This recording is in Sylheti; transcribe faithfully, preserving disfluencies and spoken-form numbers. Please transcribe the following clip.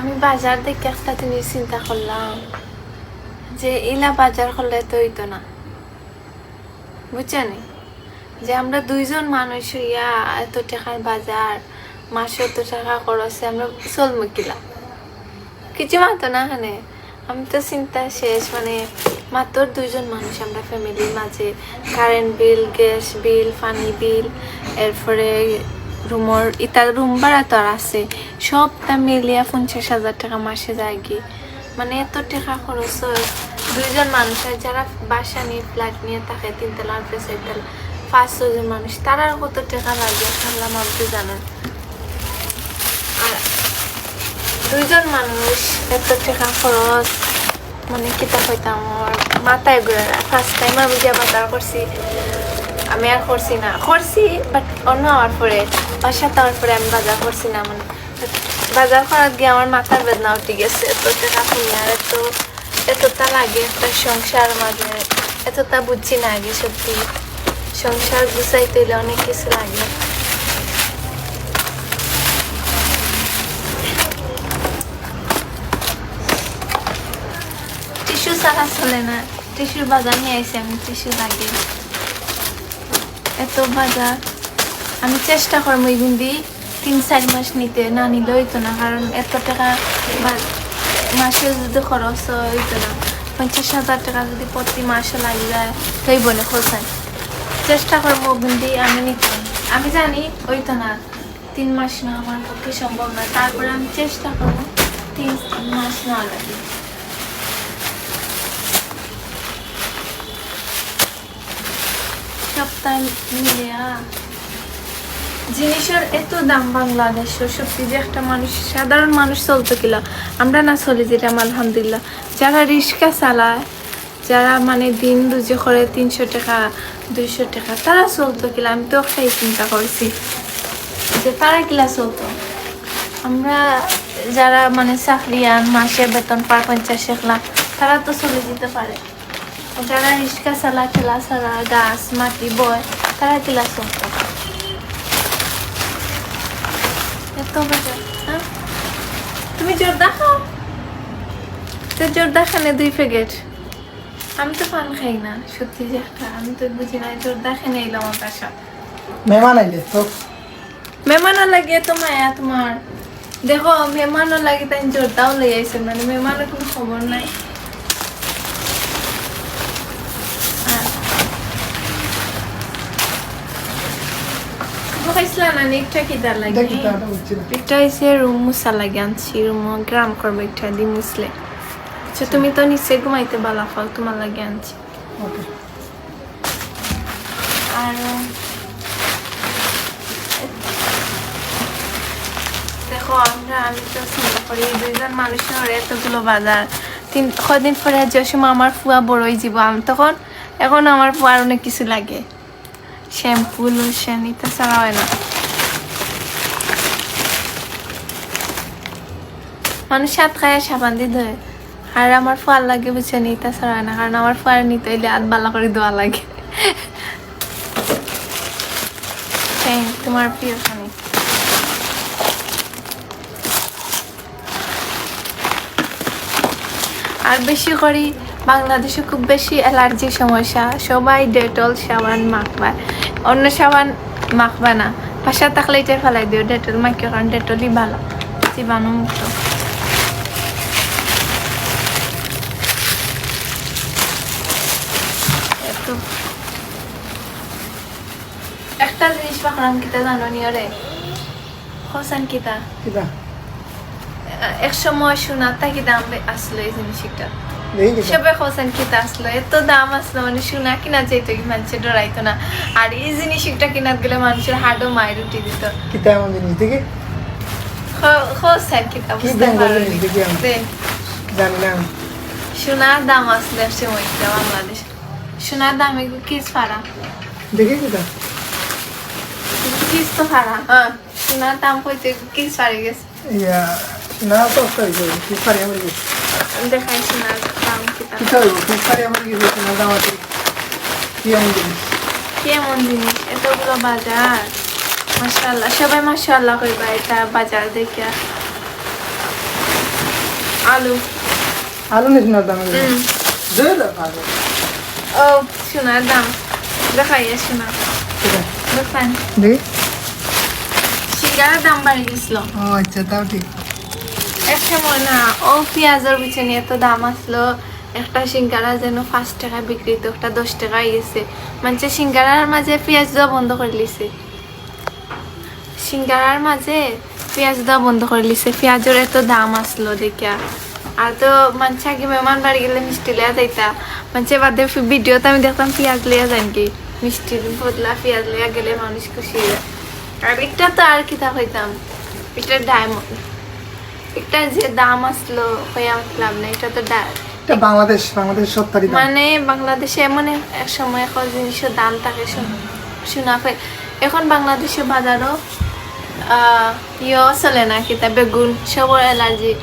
আমি বাজার দেখে একটা জিনিস চিন্তা করলাম যে ইলা বাজার করলে তো অইতো না, বুঝছো নি? যে আমরা দুইজন মানুষ অইয়া এত টেকার বাজার, মাসে এত টেকা খরচে আমরা চলমু কিলা? কিছু মাতো না এখানে। আমি তো চিন্তা শেষ, মানে, মাত্র দুইজন মানুষ আমরা ফ্যামিলির মাঝে। কারেন্ট বিল, গ্যাস বিল, পানি বিল, এরপরে রুমর, ইতা রুম ভাড়া তো আর আছে, সবটা মিলিয়া পঞ্চাশ হাজার টেকা মাসে যায়গি। মানে, এত টেকা খরচ অয় দুইজন মানুষ। আর যারা বাসা নিয়া, ফ্ল্যাট নিয়া থাকে, তিনতলা, উপরে চাইরতলা, পাঁচ ছয়জন মানুষ, তারার কত টেকা লাগে আল্লাহ মাবুদে জানইন। আর দুইজন মানুষ, এত টেকা খরচ, মানে, কিতা কইতাম, আমার মাথায় ঘুরে না। ফার্স্ট টাইম আমি গিয়া বাজার করছি, আমি আর করছি না, করছি, বাট অন্য আওয়ার পরে, বাসাত আওয়ার পরে আমি বাজার করছি না। মানে, বাজার করাত গিয়া আমার মাথার বেদনা উঠি গেছে। এত টেকা করি আর এত, এতটা লাগে একটা সংসার মাঝে, এতটা বুঝছি না আগে। সত্যি, সংসার গুছাইতে অইলে অনেক কিছু লাগে। টিস্যু ছাড়া চলে না, টিস্যুর বাজার নিয়া আইছি আমি, টিস্যু লাগে। এত বাজার, আমি চেষ্টা করমু ইগুন দি তিন চাইর মাস নিতে, না নিলে অইতো না, কারণ এত টেকা বা-, মাসে যদি খরচ অয়, অইতো না। পঞ্চাশ হাজার টেকা যদি প্রতি মাসে লাগি যায়, তো অইবো নি খরচ। চেষ্টা করমু ইগুন দি আমি নিতে। আমি জানি অইতো না, তিন মাস না আমার পক্ষে সম্ভব না, তারপরে আমি চেষ্টা করমু তিন মাস না লাগে। সপ্তাহ মিলিয়া জিনিসের এত দাম বাংলাদেশো, সত্যি যে একটা মানুষ, সাধারণ মানুষ চলতো কিলা? আমরা না চলি যেরাম, আলহামদুলিল্লাহ। যারা রিক্সা চালায়, যারা, মানে, দিন রুজি করে তিনশো টেকা, দুইশো টেকা, তারা চলতো কিলা? আমি তো একটাই চিন্তা করছি যে তারা কিলা চলতো। আমরা যারা, মানে, চাকরিয়ান, মাসে বেতন পায় পঞ্চাশ এক লাখ, তারা তো চলি যাইতে পারে। যারা রিক্সা চালা, ঠেলা চালা, গাছ, মাটি বয়, তারা কিলা চলতো? এত বাজার, হ্যাঁ? তুমি জর্দা খাও? তো জর্দা খানে দুই প্যাকেট। আমি তো পান খাই না, সত্যি যে একটা, আমি তো বুঝি না, জর্দা খানে এলাম আমার বাসা। মেহমান আইলে তো মেহমানর লাগি তো মায়া তোমার। দেখো, মেহমানর লাগি তাই জর্দাও লই আইছে, মানে, মেহমানর কোনো খবর নাই। আর তুমি খাইছিলা না, নিকটা কিতা লাগে? এটা কিতা, এটা বুঝছি না। এটা হইছে রুম মুছা লাগে আনছি, রুম গ্রাম করবো একটা দি মুছলে। আচ্ছা, তুমি তো নিচে ঘুমাইতে বালা পাও, তোমার লাগি আনছি। ওকে। আর দেখো, আমরা, আমি তো চিন্তা করি, এই দুইজন মানুষের এতগুলো বাজার, তিন, কদিন পরে যে সময় আমার ফুয়া বড় অইযিবো, আমি তখন, এখন আমার ফুয়ার অনেক কিছু লাগে, শ্যাম্পু, লোশন, ইতা ছাড়া হয় না। মানুষ হাত খায় সাবান দি ধোয়, আর আমার ফুয়ার লাগে, বুঝছো নি, ইতা ছাড়া হয় না, কারণ আমার ফুয়ার নিতে অইলে হাত বালা করি ধোয়া লাগে। এই, তোমার প্রিয় খানি। আর বেশি করি বাংলাদেশে খুব বেশি অ্যালার্জির সমস্যা, সবাই ডেটল সাবান মাখবা, অন্য সাবান মাখবা না, বাসা থাকলে এটা ফেলাই দিও, ডেটল মাখিও, কারণ ডেটলই ভালো, জীবাণুমুক্ত। এত একটা জিনিস পাকলাম, কিতা জানো নি ওরে? হোসেন কিতা? কিতা? এক সময় সোনার থাকি দাম বে-, আসলো এই জিনিস একটা। দেখি কিতা? সবে হোসেন কিতা আসলো, এত দাম আসলো, মানে সোনা কিনা যেত কি মানুষে ডরাইতো না। আর এই জিনিস একটা কিনাত গেলে মানুষের হাড়ও মায়ের উঠি দিত। কিতা এমন জিনিস দেখি? হ-, হোসেন কিতা কি বুঝতে দাম বলে পারো নি? জিনিস দেখি আমি। দে। জানি না আমি। সোনার দাম আসলো এক সময় একটা বাংলাদেশ। সোনার দাম এগুলো কিস ফারা। দেখি কিতা? কিস তো ফারা। হ্যাঁ। সোনার দাম কইতে কিস ফারি গেছে। ইয়া, সোনার তো ফারি গেছে, কিস ফারি আমার গেছে। দেখাই সোনার দাম কিতা। কিতা হইব? কিস ফারি আমার গেছে, সোনার দাম আছে। কি এমন জিনিস? কি এমন জিনিস? এতগুলো বাজার। মাশাআল্লাহ, সবাই মাশাআল্লাহ কইবা এটা বাজার দেখিয়া। আলু। আলু নি সোনার দাম? হুম। দে দে, পাগল। ও, সোনার দাম। দেখাইয়া সোনা। ঠিক আছে। দোকান। দেখি। সিঙ্গারার দাম বাড়ি গেছিল। ও আচ্ছা, তাও ঠিক। এক সময় না, ও পিয়াজর পিছনে এত দাম আসলো, একটা সিঙ্গারা যেন পাঁচ টাকা বিক্রিত, একটা দশ টাকা হয়ে গেছে। মানে সিঙ্গারার মাঝে পিয়াজ দেওয়া বন্ধ করে লিছে। সিঙ্গারার মাঝে পিয়াজ দেওয়া বন্ধ করে লিছে, পিয়াজর এত দাম আসলো দেখিয়া। আর তো মানে আগে মেহমান বাড়ি গেলে মিষ্টি লইয়া যাইতা, মানে বাদে ভিডিওতে আমি দেখতাম পিয়াজ লইয়া যাইন কি, মিষ্টির বদলা পিয়াজ লইয়া গেলে মানুষ খুশি হয়। আর এটা তো আর কিতা কইতাম, এটা ডায়মন্ড, এটা যে দাম আসলো কইয়া লাভ নাই, এটা তো ডা- এটা বাংলাদেশ, বাংলাদেশ সত্তারি দাম। মানে বাংলাদেশে এমন এক এক সময় এখন জিনিসের দাম থাকে শোন- শোনা হয়। এখন বাংলাদেশে বাজারও আহ, ইয়েও চলে না, কিতা বেগুন, সবর অ্যালার্জি।